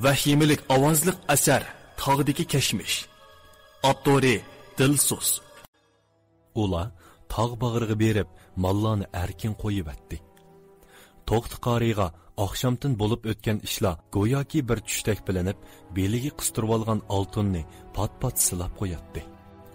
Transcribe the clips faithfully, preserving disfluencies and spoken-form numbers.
ۋەھىمىلىك ئاۋازلىق ئەسەر، تاغدىكى كەشمىش. ئاپتورى: دىلسوز. ئۇلار تاغ باغرىغا بېرىپ، ماللارنى ئەركىن قويۇۋەتتى. توختى قارىيغا ئاخشامتىن بولۇپ ئۆتكەن ئىشلار گوياكى بىر چۈشتەك بىلىنىپ، بېلىگە قىستۇرۇۋالغان ئالتۇننى پات-پات سىلاپ قوياتتى.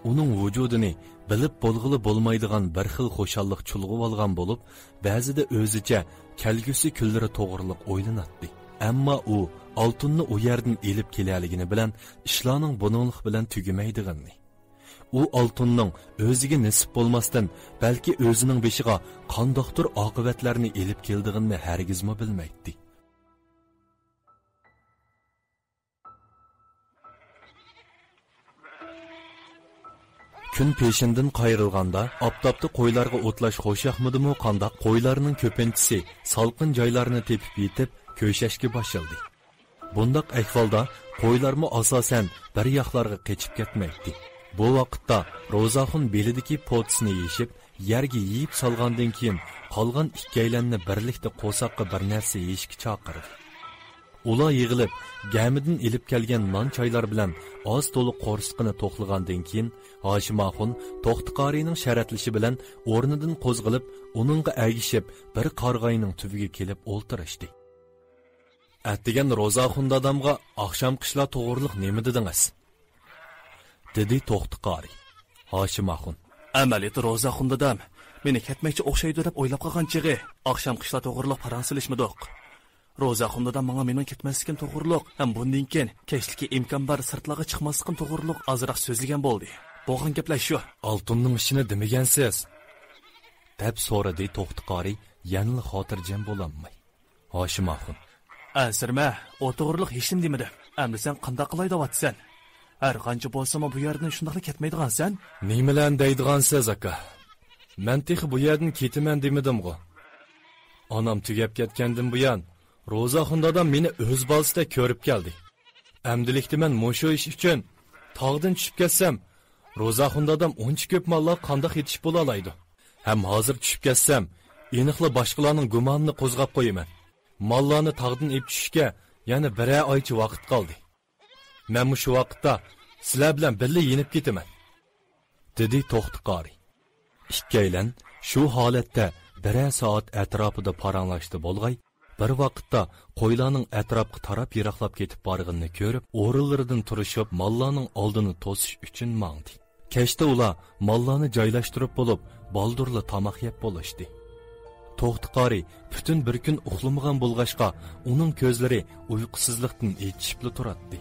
ئۇنىڭ ۋۇجۇدىنى بىلىپ بولغىلى بولمايدىغان بىر خىل خۇشاللىق چۇلغىۋالغان بولۇپ، بەزىدە ئۆزىچە كەلگۈسى كۈنلىرى توغرىلىق ئويلىناتتى. ئەمما ئۇ ئالتۇننى ئۇ يەردىن ئېلىپ كېلەلىگىنى بىلەن ئىشلارنىڭ بۇنىڭلىق بىلەن تۈگىمەيدىغىنىنى، ئۇ ئالتۇننىڭ ئۆزىگە نېسىپ بولماستىن، بەلكى ئۆزىنىڭ بېشىغا قانداقتۇر ئاقىۋەتلەرنى ئېلىپ كېلىدىغىنىنى ھەرگىزمۇ بىلمەيتتى. كۈن پېشىندىن قايرىلغاندا، ئاپتاپتا قويلارغا ئوتلاش خۇشياقمىدىمۇ قانداق، قويلارنىڭ كۆپىنچىسى سالقىن جايلارنى تېپىپ يېتىپ، كۆشەشكە باشلىدى. بۇنداق ئەھۋالدا قويلارمۇ ئاساسەن بىر ياقلارغا قېچىپ كەتمەيتتى. بۇ ۋاقىتتا روزاخۇن بېلىدىكى پوتىسىنى يېشىپ، يەرگە يېيىپ سالغاندىن كېيىن، قالغان ئىككىيلەننى بىرلىكتە قورساققا بىر نەرسە يېيىشكە چاقىردى. ئۇلار يىغىلىپ، گەمىدىن ئېلىپ كەلگەن نان چايلار بىلەن ئاز تولا قورسىقىنى توقلىغاندىن كېيىن، ھاشىم ئاخۇن توختى قارىينىڭ شەرەتلىشى بىلەن ئورنىدىن قوزغىلىپ، ئۇنىڭغا ئەگىشىپ، بىر قارىغاينىڭ تۈۋىگە كېلىپ ئولتۇرۇشتى. ئەتىگەن روزاخۇن دادامغا ئاخشامقى ئىشلار توغرۇلۇق نېمە دېدىڭىز؟ دېدى توختى قارى. ھاشىم ئاخۇن. ئەمەلىيەتتە روزاخۇن دادام مېنى كەتمەكچى ئوخشايدۇ دەپ ئويلاپ قالغان چېغى، ئاخشامقى ئىشلار توغرۇلۇق پاراڭ سېلىشمىدۇق. روزاخۇن دادام ماڭا مېنىڭ كەتمەسلىكىم توغرۇلۇق ھەم بۇندىن كېيىن كەچلىكى ئىمكان بار سىرتلارغا چىقماسلىقىم توغرۇلۇق ئازراق سۆزلىگەن بولدى. بولغان گەپلەر شۇ. ئالتۇننىڭ ئىشىنى دېمىگەنسىز؟ دەپ سورىدى توختى قارى يەنىلا خاتىرجەم بولالماي. ھاشىم ئاخۇن. ئەنسىرىمە، ئۇ توغرۇلۇق ھېچنېمە دېمىدىم. ئەمدى سەن قانداق قىلاي دەۋاتىسەن؟ ھەر قانچە بولسىمۇ بۇ يەردىن شۇنداقلا كەتمەيدىغانسەن. نېمىلەرنى دەيدىغانسىز، ئاكا؟ مەن تېخى بۇ يەردىن كېتىمەن دېمىدىمغۇ؟ ئانام تۈگەپ كەتكەندىن بۇيان، روزاخۇن دادام مېنى ئۆز بالىسىدەك كۆرۈپ كەلدى. ئەمدىلىكتە مەن مۇشۇ ئىش ئۈچۈن تاغدىن چۈشۈپ كەتسەم، روزاخۇن دادام ئۇنچە كۆپ ماللارغا قانداق يېتىشىپ بولالايدۇ؟ ھەم ھازىر چۈشۈپ كەتسەم، ئېنىقلا باشقىلارنىڭ گۇمانىنى قوزغاپ قويىمەن. ماللارنى تاغدىن ئېلىپ چۈشۈشكە يەنە بىرەر ئايچە ۋاقىت قالدى. مەنمۇ شۇ ۋاقىتتا سىلەر بىلەن بىللە يېنىپ كېتىمەن، دېدى توختى قارى. ئىككىيلەن شۇ ھالەتتە بىرەر سائەت ئەتراپىدا پاراڭلاشتى بولغاي، بىر ۋاقىتتا قويلارنىڭ ئەتراپقا تاراپ يىراقلاپ كېتىپ بارغىنىنى كۆرۈپ، ئورۇنلىرىدىن تۇرۇشۇپ، ماللارنىڭ ئالدىنى توسۇش ئۈچۈن ماڭدى. كەچتە ئۇلار ماللارنى جايلاشتۇرۇپ بولۇپ، بالدۇرلا تاماق يەپ بولۇشتى. توختى قارى پۈتۈن بىر كۈن ئۇخلىمىغان بولغاچقا، ئۇنىڭ كۆزلىرى ئۇيقۇسىزلىقتىن ئېچىشىپلا تۇراتتى.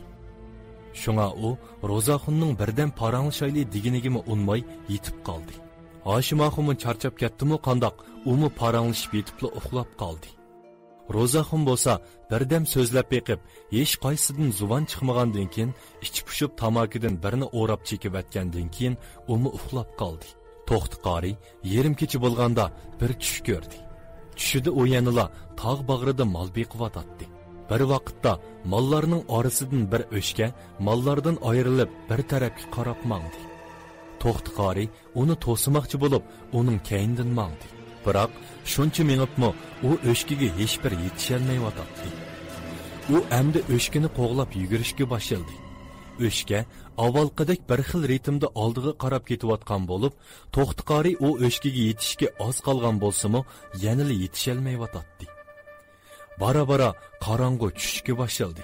شۇڭا ئۇ روزاخۇننىڭ بىردەم پاراڭلىشايلى دېگىنىگىمۇ ئۇنماي يېتىپ قالدى. ھاشىم ئاخۇنمۇ چارچاپ كەتتىمۇ قانداق، ئۇمۇ پاراڭلىشىپ يېتىپلا ئۇخلاپ قالدى. روزاخۇن بولسا بىردەم سۆزلەپ بېقىپ، ھېچقايسىدىن زۇۋان چىقمىغاندىن كېيىن، ئىچى پۇشۇپ تاماكىدىن بىرنى ئوراپ چېكىۋەتكەندىن كېيىن ئۇمۇ ئۇخلاپ قالدى. توختى قارى يېرىم كېچە بولغاندا بىر چۈش كۆردى. چۈشىدە ئۇ يەنىلا تاغ باغرىدا مال بېقىۋاتاتتى. بىر ۋاقىتتا ماللارنىڭ ئارىسىدىن بىر ئۆچكە ماللاردىن ئايرىلىپ بىر تەرەپكە قاراپ ماڭدى. توختى قارى ئۇنى توسىماقچى بولۇپ، ئۇنىڭ كەينىدىن ماڭدى. بىراق، شۇنچە مېڭىپمۇ ئۇ ئۆچكىگە ھېچبىر يېتىشەلمەيۋاتاتتى. ئۇ ئەمدى ئۆچكىنى قوغلاپ يۈگۈرۈشكە باشلىدى. ئۆچكە ئاۋۋالقىدەك بىر خىل رىتىمدا ئالدىغا قاراپ كېتىۋاتقان بولۇپ، توختى قارى ئۇ ئۆچكىگە يېتىشكە ئاز قالغان بولسىمۇ، يەنىلا يېتىشەلمەيۋاتاتتى. بارا-بارا قاراڭغۇ چۈشۈشكە باشلىدى.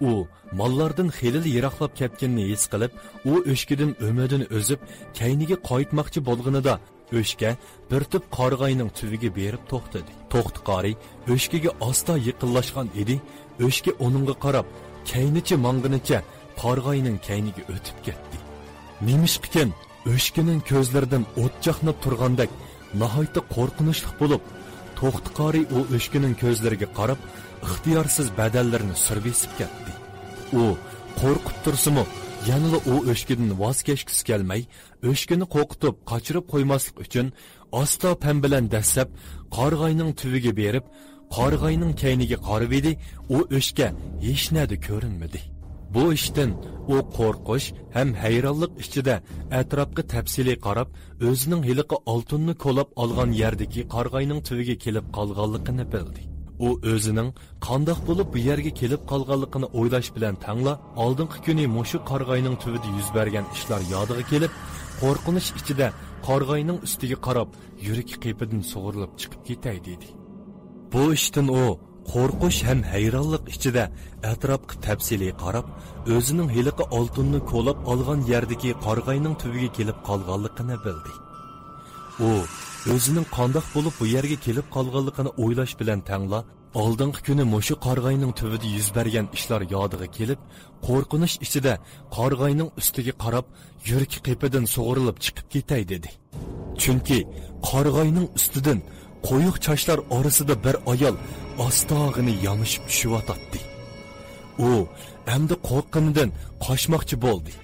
ئۇ ماللاردىن خېلىلا يىراقلاپ كەتكىنىنى ھېس قىلىپ، ئۇ ئۆچكىدىن ئۈمىدىنى ئۈزۈپ، كەينىگە قايتماقچى بولغىنىدا، ئۆچكە بىر تۈپ قارىغاينىڭ تۈۋىگە بېرىپ توختىدى. توختى قارى ئۆچكىگە ئاستا يېقىنلاشقان ئىدى، ئۆچكە ئۇنىڭغا قاراپ، كەينىچە ماڭغىنىچە قارىغاينىڭ كەينىگە ئۆتۈپ كەتتى. نېمىشقىكىن، ئۆچكىنىڭ كۆزلىرىدىن ئوت چاقناپ تۇرغاندەك ناھايىتى قورقۇنچلۇق بولۇپ، توختى قارى ئۇ ئۆچكىنىڭ كۆزلىرىگە قاراپ، ئىختىيارسىز بەدەنلىرىنى سۈر بېسىپ كەتتى. ئۇ قورقۇپ تۇرسىمۇ، يەنىلا ئۇ ئۆچكىدىن ۋاز كەچكۈسى كەلمەي، ئۆچكىنى قورقۇتۇپ قاچۇرۇپ قويماسلىق ئۈچۈن، ئاستا پەم بىلەن دەسسەپ قارىغاينىڭ تۈۋىگە بېرىپ، قارىغاينىڭ كەينىگە قارىۋىدى، ئۇ ئۆچكە ھېچنەدە كۆرۈنمىدى. بۇ ئىشتىن ئۇ قورقۇش ھەم ھەيرانلىق ئىچىدە ئەتراپقا تەپسىلىي قاراپ، ئۆزىنىڭ ھېلىقى ئالتۇننى كولاپ ئالغان يەردىكى قارىغاينىڭ تۈۋىگە كېلىپ قالغانلىقىنى بىلدى. ئۇ ئۇ ئۆزىنىڭ قانداق بولۇپ بۇ يەرگە كېلىپ قالغانلىقىنى ئويلاش بىلەن تەڭلا، ئالدىنقى كۈنى مۇشۇ قارىغاينىڭ تۈۋىدە يۈز بەرگەن ئىشلار يادىغا كېلىپ، قورقۇنچ ئىچىدە قارىغاينىڭ ئۈستىگە قاراپ، يۈرىكى قېپىدىن سۇغۇرۇلۇپ چىقىپ كېتەي دېدى. بۇ ئىشتىن ئۇ قورقۇش ھەم ھەيرانلىق ئىچىدە ئەتراپقا تەپسىلىي قاراپ، ئۆزىنىڭ ھېلىقى ئالتۇننى كولاپ ئالغان يەردىكى قارىغاينىڭ تۈۋىگە كېلىپ قالغانلىقىنى بىلدى. ئۇ ئۆزىنىڭ قانداق بولۇپ بۇ يەرگە كېلىپ قالغانلىقىنى ئويلاش بىلەن تەڭلا، ئالدىنقى كۈنى مۇشۇ قارىغاينىڭ تۈۋىدە يۈز بەرگەن ئىشلار يادىغا كېلىپ، قورقۇنچ ئىچىدە قارىغاينىڭ ئۈستىگە قاراپ، يۈرىكى قېپىدىن سۇغۇرۇلۇپ چىقىپ كېتەي دېدى. چۈنكى قارىغاينىڭ ئۈستىدىن قويۇق چاچلار ئارىسىدا بىر ئايال ئاستاغىنە يامىشىپ چۈشۈۋاتاتتى. ئۇ ئەمدى قورققىنىدىن قاچماقچى بولدى.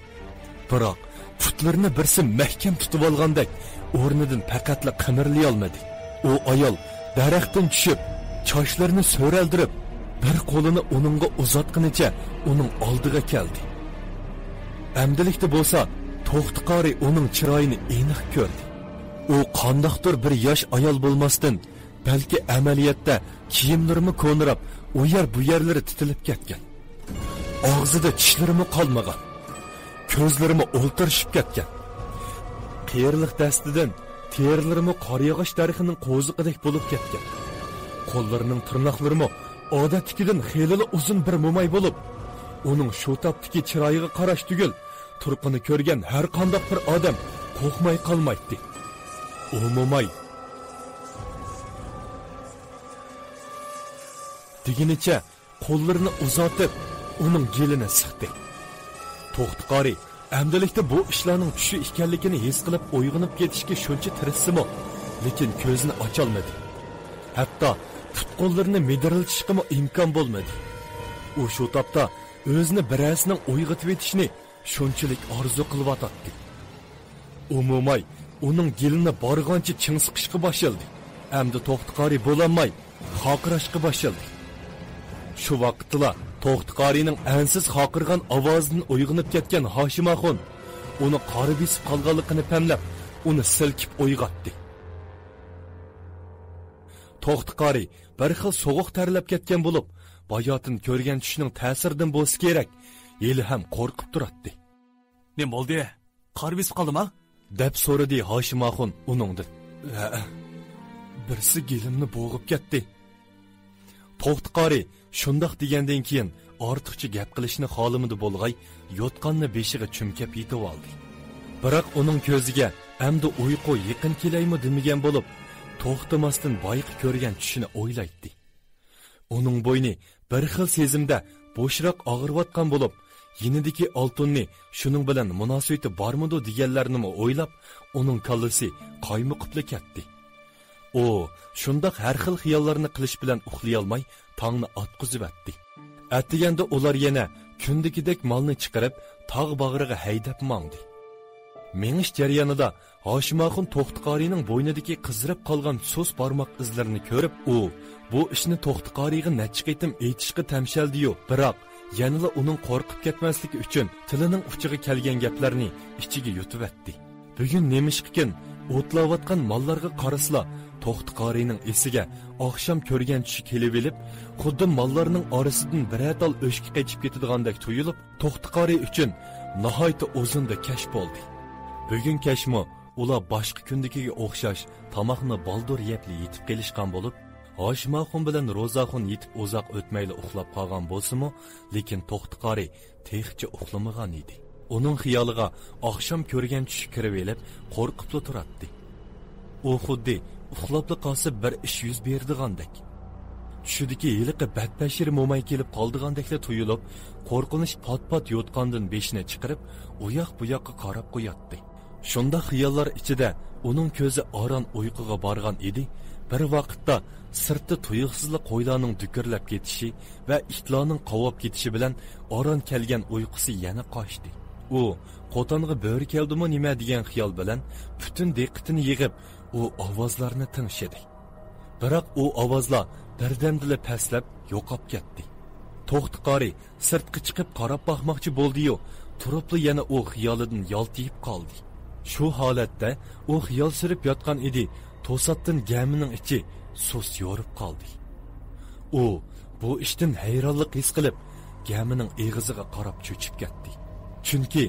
بىراق پۇتلىرىنى بىرسى مەھكەم تۇتۇۋالغاندەك ئورنىدىن پەقەتلا قىمىرلىيالمىدى. ئۇ ئايال دەرەختىن چۈشۈپ، چاچلىرىنى سۆرەلدۈرۈپ، بىر قولىنى ئۇنىڭغا ئۇزاتقىنىچە ئۇنىڭ ئالدىغا كەلدى. ئەمدىلىكتە بولسا توختى قارى ئۇنىڭ چىرايىنى ئېنىق كۆردى. ئۇ قانداقتۇر بىر ياش ئايال بولماستىن، بەلكى ئەمەلىيەتتە كىيىملىرىمۇ كونىراپ، ئۇ يەر بۇ يەرلىرى تىتىلىپ كەتكەن. ئاغزىدا چىشلىرىمۇ قالمىغان. كۆزلىرىمۇ ئولتۇرۇشۇپ كەتكەن. قېرىلىق دەستىدىن تېرىلىرىمۇ قارىياغاچ دەرىخىنىڭ قوزۇقىدەك بولۇپ كەتكەن. قوللىرىنىڭ تىرناقلىرىمۇ ئادەتتىكىدىن خېلىلا ئۇزۇن بىر موماي بولۇپ، ئۇنىڭ شۇ تاپتىكى چىرايىغا قاراش تۈگۈل، تۇرقىنى كۆرگەن ھەر قانداق بىر ئادەم قورقماي قالمايتتى. ئۇ موماي دېگىنىچە قوللىرىنى ئۇزارتىپ، ئۇنىڭ گېلىنى سىقتى. توختى قارى ئەمدىلىكتە بۇ ئىشلارنىڭ چۈشى ئىكەنلىكىنى ھېس قىلىپ ئويغىنىپ كېتىشكە شۇنچە تىرىشسىمۇ، لېكىن كۆزىنى ئاچالمىدى. ھەتتا پۇت-قوللىرىنى مىدىرلىتىشقىمۇ ئىمكان بولمىدى. ئۇ شۇ تاپتا ئۆزىنى بىرەرسىنىڭ ئويغىتىۋېتىشىنى شۇنچىلىك ئارزۇ قىلىۋاتاتتى. ئۇ موماي ئۇنىڭ گېلىنى بارغانچە چىڭ سىقىشقا باشلىدى. ئەمدى توختى قارى بولالماي، خارقىراشقا باشلىدى. شۇ ۋاقىتتىلا توختى قارىنىڭ ئەنسىز خارقىرىغان ئاۋازىدىن ئويغىنىپ كەتكەن ھاشىم ئاخۇن ئۇنى قارا بېسىپ قالغانلىقىنى پەملەپ، ئۇنى سىلكىپ ئويغاتتى. توختى قارى بىر خىل سوغۇق تەرلەپ كەتكەن بولۇپ، باياتىن كۆرگەن چۈشىنىڭ تەسىرىدىن بولسا كېرەك، ھېلىھەم قورقۇپ تۇراتتى. نېمە بولدى؟ قارا بېسىپ قالدىما؟ دەپ سورىدى ھاشىم ئاخۇن ئۇنىڭدىن. ھەئە، بىرسى گېلىمنى بوغۇپ كەتتى. توختى قارى شۇنداق دېگەندىن كېيىن ئارتۇقچە گەپ قىلىشنى خالىمىدى بولغاي، يوتقاننى بېشىغا چۈمكەپ يېتىۋالدى. بىراق ئۇنىڭ كۆزىگە ئەمدى ئۇيقۇ يېقىن كېلەيمۇ دېمىگەن بولۇپ، توختىماستىن بايىقى كۆرگەن چۈشىنى ئويلايتتى. ئۇنىڭ بوينى بىر خىل سېزىمدە بوشراق ئاغرىۋاتقان بولۇپ، يېنىدىكى ئالتۇننى شۇنىڭ بىلەن مۇناسىۋىتى بارمىدۇ دېگەنلەرنىمۇ ئويلاپ، ئۇنىڭ كاللىسى قايمۇقۇپلا كەتتى. ئۇ شۇنداق ھەر خىل خىياللارنى قىلىش بىلەن ئۇخلىيالماي، تاڭنى ئاتقۇزۇۋەتتى. ئەتىگەندە ئۇلار يەنە كۈندىكىدەك مالنى چىقىرىپ، تاغ باغرىغا ھەيدەپ ماڭدى. مېڭىش جەريانىدا ھاشىم ئاخۇن توختى قارىنىڭ بوينىدىكى قىزىرىپ قالغان سۇس بارماق ئىزلىرىنى كۆرۈپ، ئۇ بۇ ئىشنى توختى قارىغا نەچچە قېتىم ئېيتىشقا تەمشەلدىيۇ، بىراق يەنىلا ئۇنىڭ قورقۇپ كەتمەسلىكى ئۈچۈن تىلىنىڭ ئۇچىغا كەلگەن گەپلەرنى ئىچىگە يۇتۇۋەتتى. بۈگۈن نېمىشقىكىن ئوتلاۋاتقان ماللارغا قارىسىلا، توختى قارىنىڭ ئېسىگە ئاخشام كۆرگەن چۈشى كېلىۋېلىپ، خۇددى ماللارنىڭ ئارىسىدىن بىرەر تال ئۆچكە قېچىپ كېتىدىغاندەك تۇيۇلۇپ، توختى قارى ئۈچۈن ناھايىتى ئۇزۇندا كەچ بولدى. بۈگۈن كەچمۇ ئۇلار باشقا كۈندىكىگە ئوخشاش تاماقنى بالدۇر يەپلا يېتىپ قېلىشقان بولۇپ، ھاشىم ئاخۇن بىلەن روزى ئاخۇن يېتىپ ئۇزاق ئۆتمەيلا ئۇخلاپ قالغان بولسىمۇ، لېكىن توختى قارى تېخىچە ئۇخلىمىغان ئىدى. ئۇنىڭ خىيالىغا ئاخشام كۆرگەن چۈشى كىرىۋېلىپ، قورقۇپلا تۇراتتى. ئۇ خۇددى ئۇخلاپلا قالسا بىر ئىش يۈز بېرىدىغاندەك، چۈشىدىكى ھېلىقى بەتبەشىرە موماي كېلىپ قالىدىغاندەكلا تۇيۇلۇپ، قورقۇنچ پات-پات يوتقاندىن بېشىنى چىقىرىپ، ئۇياق-بۇياققا قاراپ قوياتتى. شۇنداق خىياللار ئىچىدە ئۇنىڭ كۆزى ئاران ئۇيقۇغا بارغان ئىدى، بىر ۋاقىتتا سىرتتا تۇيۇقسىزلا قويلارنىڭ دۈكۈرلەپ كېتىشى ۋە ئىتلارنىڭ قاۋاپ كېتىشى بىلەن ئاران كەلگەن ئۇيقۇسى يەنە قاچتى. ئۇ، «قوتانغا بۆرە كەلدىمۇ نېمە؟» دېگەن خىيال بىلەن پۈتۈن دىققىتىنى يىغىپ، ئۇ ئاۋازلارنى تىڭشىدى. بىراق ئۇ ئاۋازلار بىردەمدىلا پەسلەپ يوقاپ كەتتى. توختى قارى سىرتقا چىقىپ قاراپ باقماقچى بولدى-يۇ، تۇرۇپلا يەنە ئۇ خىيالىدىن يالتىيىپ قالدى. شۇ ھالەتتە ئۇ خىيال سۈرۈپ ياتقان ئىدى، توساتتىن گەمىنىڭ ئىچى سۇس يورۇپ قالدى. ئۇ بۇ ئىشتىن ھەيرانلىق ھېس قىلىپ، گەمىنىڭ ئېغىزىغا قاراپ چۆچۈپ كەتتى. چۈنكى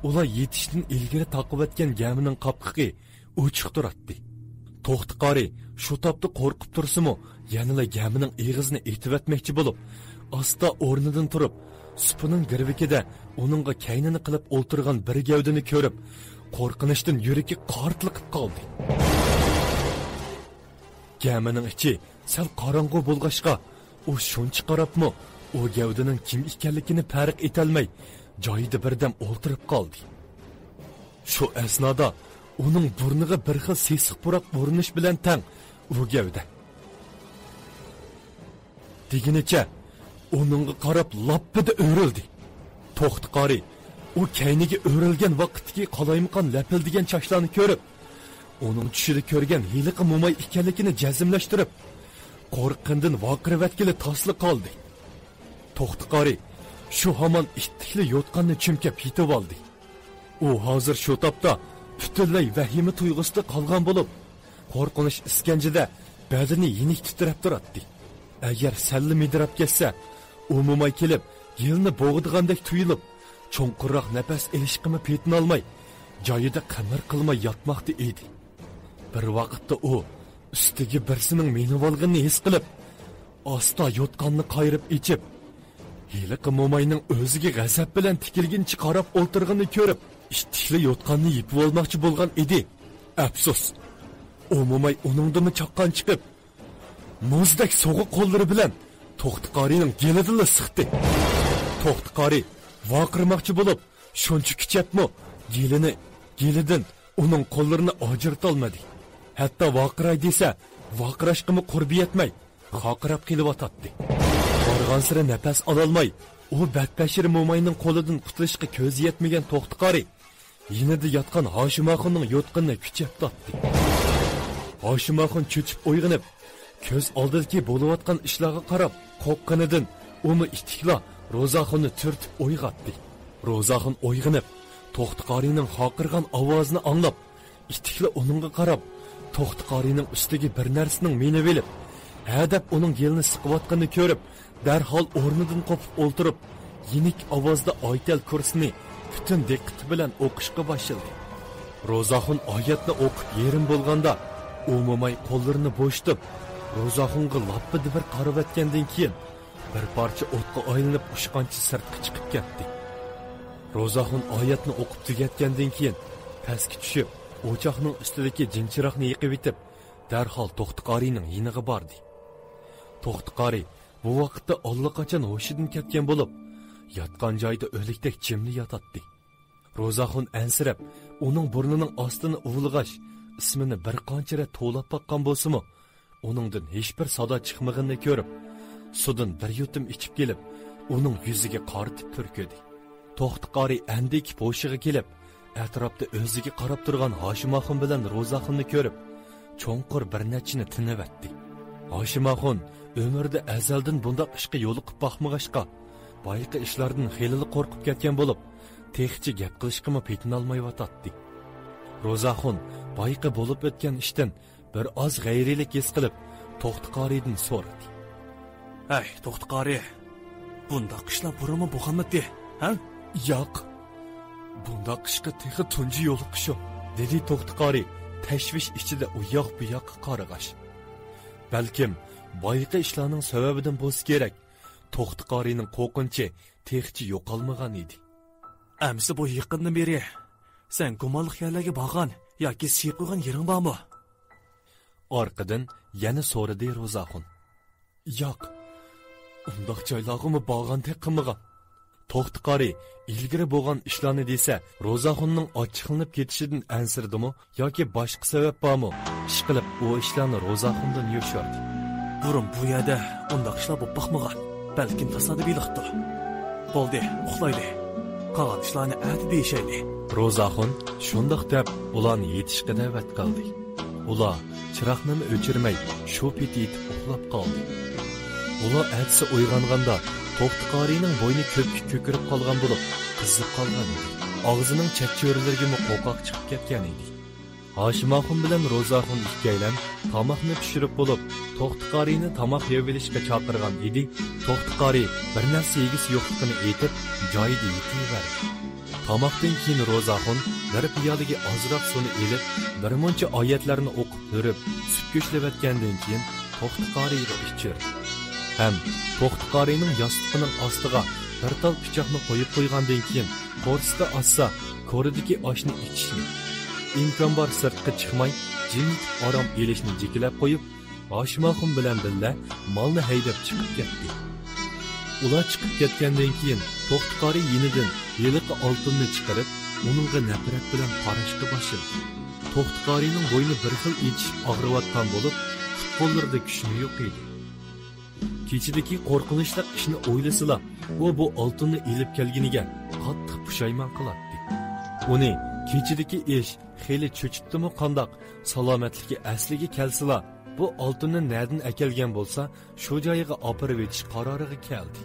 ئۇلار يېتىشتىن ئىلگىرى تاقىۋەتكەن گەمىنىڭ قاپقىقى ئوچۇق تۇراتتى. توختى قارى شۇ تاپتا قورقۇپ تۇرسىمۇ، يەنىلا گەمىنىڭ ئېغىزىنى ئېتىۋەتمەكچى بولۇپ، ئاستا ئورنىدىن تۇرۇپ، سۇپىنىڭ گىرۋىكىدە ئۇنىڭغا كەينىنى قىلىپ ئولتۇرغان بىر گەۋدىنى كۆرۈپ، قورقۇنچتىن يۈرىكى قارتلىقىپ قالدى. گەمىنىڭ ئىچى سەل قاراڭغۇ بولغاچقا، ئۇ شۇنچە قاراپمۇ ئۇ گەۋدىنىڭ كىم ئىكەنلىكىنى پەرق ئېتەلمەي، جايىدا بىردەم ئولتۇرۇپ قالدى. شۇ ئەسنادا ئۇنىڭ بۇرنىغا بىر خىل سېسىق پۇراق ئۇرۇنۇش بىلەن تەڭ ئۇ گەۋدە دېگىنىچە ئۇنىڭغا قاراپ لاپپىدە ئۆرۈلدى. توختى قارى ئۇ كەينىگە ئۆرۈلگەن ۋاقىتتىكى قالايمىقان لەپىلدىگەن چاچلارنى كۆرۈپ، ئۇنىڭ چۈشىدە كۆرگەن ھېلىقى موماي ئىكەنلىكىنى جەزملەشتۈرۈپ، قورققىنىدىن ۋارقىرىۋەتكىلى تاسلا قالدى. توختى قارى شۇ ھامان ئىتتىكلا يوتقاننى چۈمكەپ يېتىۋالدى. ئۇ ھازىر شۇ تاپتا پۈتۈنلەي ۋەھىمە تۇيغۇسىدا قالغان بولۇپ، قورقۇنچ ئىسكەنجىدە بەدىنى يېنىك تىترەپ تۇراتتى. ئەگەر سەللا مىدىراپ كەتسە، ئۇ موماي كېلىپ، يىلنى بوغىدىغاندەك تۇيۇلۇپ، چوڭقۇرراق نەپەس ئېلىشقىمۇ پېتىنالماي، جايىدا قىمىر قىلماي ياتماقتا ئىدى. بىر ۋاقىتتا ئۇ ئۈستىگە بىرسىنىڭ مېنىۋالغىنىنى ھېس قىلىپ، ئاستا يوتقاننى قايرىپ ئېچىپ، ھېلىقى موماينىڭ ئۆزىگە غەزەپ بىلەن تىكىلگىنىچە قاراپ ئولتۇرغىنىنى كۆرۈپ، ئىتتىكلا يوتقاننى يېپىۋالماقچى بولغان ئىدى. ئەپسۇس، ئۇ موماي ئۇنىڭدىنمۇ چاققان چىقىپ، مۇزدەك سوغۇق قوللىرى بىلەن توختى قارىنىڭ گېلىدىنلا سىقتى. توختى قارى ۋارقىرىماقچى بولۇپ، شۇنچە كۈچەپمۇ گېلىنى، گېلىدىن ئۇنىڭ قوللىرىنى ئاجرىتالمىدى. ھەتتا ۋارقىراي دېسە، ۋارقىراشقىمۇ قۇربى يەتمەي، خاقىراپ قېلىۋاتاتتى. بارغانسېرى نەپەس ئالالماي، ئۇ بەتبەشىرە موماينىڭ قولىدىن قۇتۇلۇشقا كۆزى يەتمىگەن توختى قارى يېنىدا ياتقان ھاشىم ئاخۇننىڭ يوتقىنىنى كۈچەپ تارتتى. ھاشىم ئاخۇن چۆچۈپ ئويغىنىپ، كۆز ئالدىدىكى بولۇۋاتقان ئىشلارغا قاراپ قورققىنىدىن ئۇمۇ ئىتتىكلا روزاخۇننى تۈرتۈپ ئويغاتتى. روزاخۇن ئويغىنىپ، توختى قارىنىڭ خاقىرغان ئاۋازىنى ئاڭلاپ، ئىتتىكلا ئۇنىڭغا قاراپ، توختى قارىنىڭ ئۈستىگە بىر نەرسىنىڭ مىنىۋېلىپ، ھە دەپ ئۇنىڭ گېلىنى سىقىۋاتقىنىنى كۆرۈپ، دەرھال ئورنىدىن قوپۇپ ئولتۇرۇپ، يېنىك ئاۋازدا ئايتەل كۇرسىنى پۈتۈن دىققىتى بىلەن ئوقۇشقا باشلىدى. روزاخۇن ئايەتنى ئوقۇپ يېرىم بولغاندا، ئۇ موماي قوللىرىنى بوشىتىپ، روزاخۇنغا لاپپىدە بىر قارىۋەتكەندىن كېيىن، بىر پارچە ئوتقا ئايلىنىپ ئۇچقانچە سىرتقا چىقىپ كەتتى. روزاخۇن ئايەتنى ئوقۇپ تۈگەتكەندىن كېيىن، پەسكە چۈشۈپ، ئوچاقنىڭ ئۈستىدىكى جىنچىراغنى يېقىۋېتىپ، دەرھال توختى قارىنىڭ يېنىغا باردى. توختى قارى بۇ ۋاقىتتا ئاللىقاچان ھوشىدىن كەتكەن بولۇپ، ياتقان جايىدا ئۆلۈكتەك جىملا ياتاتتى. روزاخۇن ئەنسىرەپ، ئۇنىڭ بۇرنىنىڭ ئاستىنى ئۇۋىلىغاچ، ئىسمىنى بىر قانچە رەت توۋلاپ باققان بولسىمۇ، ئۇنىڭدىن ھېچبىر سادا چىقمىغىنىنى كۆرۈپ، سۇدىن بىر يۇتۇم ئىچىپ كېلىپ، ئۇنىڭ يۈزىگە قارىتىپ پۈركۈدى. توختى قارى ئەندىكىپ ھوشىغا كېلىپ، ئەتراپتا ئۆزىگە قاراپ تۇرغان ھاشىم ئاخۇن بىلەن روزاخۇننى كۆرۈپ، چوڭقۇر بىر نەچچىنى تىنىۋەتتى. ھاشىم ئاخۇن ئۆمرىدە ئەزەلدىن بۇنداق ئىشقا يولۇقۇپ باقمىغاچقا، بايىقى ئىشلاردىن خېلىلا قورقۇپ كەتكەن بولۇپ، تېخىچە گەپ قىلىشقىمۇ پېتىنالمايۋاتاتتى. روزاخۇن بايىقى بولۇپ ئۆتكەن ئىشتىن بىر ئاز غەيرىيلىك ھېس قىلىپ، توختى قارىدىن سورىدى. ھەي، توختى قارى، بۇنداق ئىشلار بۇرۇنمۇ بولغانمىدى، ھە؟ ياق، بۇنداق ئىشقا تېخى تۇنجى يولۇقۇشۇم، دېدى توختى قارى تەشۋىش ئىچىدە ئۇ ياق بۇ ياققا قارىغاچ. بەلكىم بايىقى ئىشلارنىڭ سەۋەبىدىن بولسا كېرەك، توختى قارىنىڭ قورقۇنچى تېخىچە يوقالمىغان ئىدى. ئەمىسە بۇ يېقىندىن بېرى سەن گۇمانلىق يەرلەرگە بارغان ياكى سىيىپ قويغان يېرىڭ بارمۇ؟ ئارقىدىن يەنە سورىدى روزاخۇن. ياق، ئۇنداق جايلارغىمۇ بارغاندەك قىلمىغان. توختى قارى ئىلگىرى بولغان ئىشلارنى دېسە، روزاخۇننىڭ ئاچچىقلىنىپ كېتىشىدىن ئەنسىرىدىمۇ ياكى باشقا سەۋەب بارمۇ؟ ئىشقىلىپ ئۇ ئىشلارنى روزاخۇندىن يوشۇردى. بۇرۇن بۇ يەردە ئۇنداق ئىشلار بولۇپ باقمىغان. بەلكىم تاسادىپىيلىقتۇ. بولدى، ئۇخلايلى. قالغان ئىشلارنى ئەتە دېيىشەيلى. روزاخۇن شۇنداق دەپ ئۇلارنى يېتىشقا دەۋەت قىلدى. ئۇلار چىراغنىمۇ ئۆچۈرمەي، شۇ پېتى يېتىپ ئۇخلاپ قالدى. ئۇلار ئەتىسى ئويغانغاندا، توختى قارىنىڭ بوينى كۆككە كۆكىرىپ قالغان بولۇپ، قىزىپ قالغان ئىدى. ئاغزىنىڭ چەت چۆرىلىرىگىمۇ قوقاق چىقىپ كەتكەن ئىدى. ھاشىم ئاخۇن بىلەن روزا ئاخۇن ئىككىيلەن تاماقنى پىشۇرۇپ بولۇپ، توختى قارىينى تاماق يەۋېلىشكە چاقىرغان ئىدى. توختى قارىي بىر نەرسە يېگۈسى يوقلۇقىنى ئېيتىپ، جايىدا يېتىۋەردى. تاماقتىن كېيىن روزا ئاخۇن بىر پىيالىگە ئازراق سۇنى ئېلىپ، بىر مۇنچە ئايەتلەرنى ئوقۇپ بېرىپ، سۈت كۆشلەۋەتكەندىن كېيىن، توختى قارىيغا ئىچىردى. ھەم توختى قارىينىڭ ياستۇقىنىڭ ئاستىغا بىر تال پىچاقنى قويۇپ قويغاندىن كېيىن، قورسىقى ئاچسا، كورىدىكى ئاشنى ئىچىشنى، ئىمكان بار سىرتقا چىقماي، جىم يېتىپ ئارام ئېلىشنى جېكىلەپ قويۇپ، ھاشىم ئاخۇن بىلەن بىللە مالنى ھەيدەپ چىقىپ كەتتى. ئۇلار چىقىپ كەتكەندىن كېيىن، توختى قارىي يېنىدىن ھېلىقى ئالتۇننى چىقىرىپ، ئۇنىڭغا نەپرەت بىلەن قاراشقا باشلىدى. توختى قارىينىڭ بوينى بىر خىل ئېچىشىپ ئاغرىۋاتقان بولۇپ، پۇت-قوللىرىدا كۈچمۇ يوق ئىدى. كېچىدىكى قورقۇنچلۇق ئىشنى ئويلىسىلا، ئۇ بۇ ئالتۇننى ئېلىپ كەلگىنىگە قاتتىق پۇشايمان قىلاتتى. ئۇنى كېچىدىكى ئىش خېلى چۆچۈتتىمۇ قانداق، سالامەتلىكى ئەسلىگە كەلسىلا، بۇ ئالتۇننى نەدىن ئەكەلگەن بولسا، شۇ جايىغا ئاپىرىۋېتىش قارارىغا كەلدى.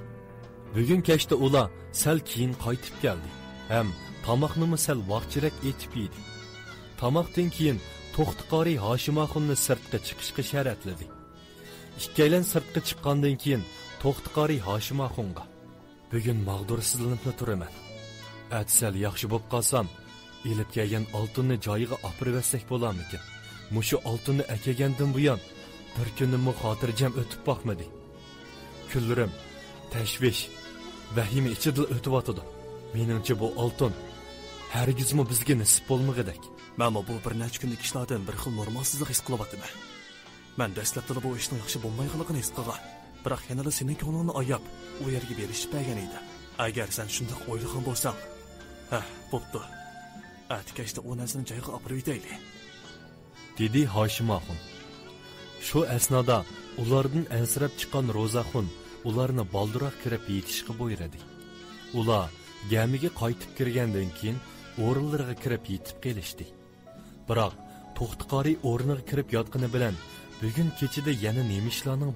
بۈگۈن كەچتە ئۇلار سەل كېيىن قايتىپ كەلدى ھەم تاماقنىمۇ سەل ۋاقچىرەك ئېتىپ يېدى. تاماقتىن كېيىن توختى قارىي ھاشىم ئاخۇننى سىرتقا چىقىشقا شەرەتلىدى. ئىككىيلەن سىرتقا چىققاندىن كېيىن، توختى قارىي ھاشىم ئاخۇنغا، بۈگۈن ماغدۇرسىزلىنىپلا تۇرىمەن. ئەتە سەل ياخشى بولۇپ قالسام، ئېلىپ كەلگەن ئالتۇننى جايىغا ئاپىرىۋەتسەك بولارمىكىن؟ مۇشۇ ئالتۇننى ئەكەلگەندىن بۇيان، بىر كۈنۈممۇ خاتىرجەم ئۆتۈپ باقمىدى. كۈنلىرىم تەشۋىش، ۋەھىمە ئىچىدىلا ئۆتۈۋاتىدۇ. مېنىڭچە، بۇ ئالتۇن ھەرگىزمۇ بىزگە نېسىپ بولمىغۇدەك. مەنمۇ بۇ بىر نەچچە كۈندىكى ئىشلاردىن بىر خىل نورمالسىزلىق ھېس قىلىۋاتىمەن. مەن دەسلەپتىلا بۇ ئىشنىڭ ياخشى بولمايدىغانلىقىنى ھېس قىلغان. بىراق يەنىلا سېنىڭ كۆڭلۈڭنى ئاياپ، ئۇ يەرگە بېرىشىپ بەرگەن ئىدىم. ئەگەر سەن شۇنداق ئويلىغان بولساڭ، ھە، بوپتۇ. ئەتە كەچتە ئۇ نەرسىنى جايىغا ئاپىرىۋېتەيلى، دېدى ھاشىم ئاخۇن. شۇ ئەسنادا ئۇلاردىن ئەنسىرەپ چىققان روزاخۇن ئۇلارنى بالدۇرراق كىرىپ يېتىشقا بۇيرۇدى. ئۇلار گەمىگە قايتىپ كىرگەندىن كېيىن، ئورۇنلىرىغا كىرىپ يېتىپ قېلىشتى. بىراق، توختى قارىي ئورنىغا كىرىپ ياتقىنى بىلەن، بۈگۈن كېچىدە يەنە نېمە ئىشلارنىڭ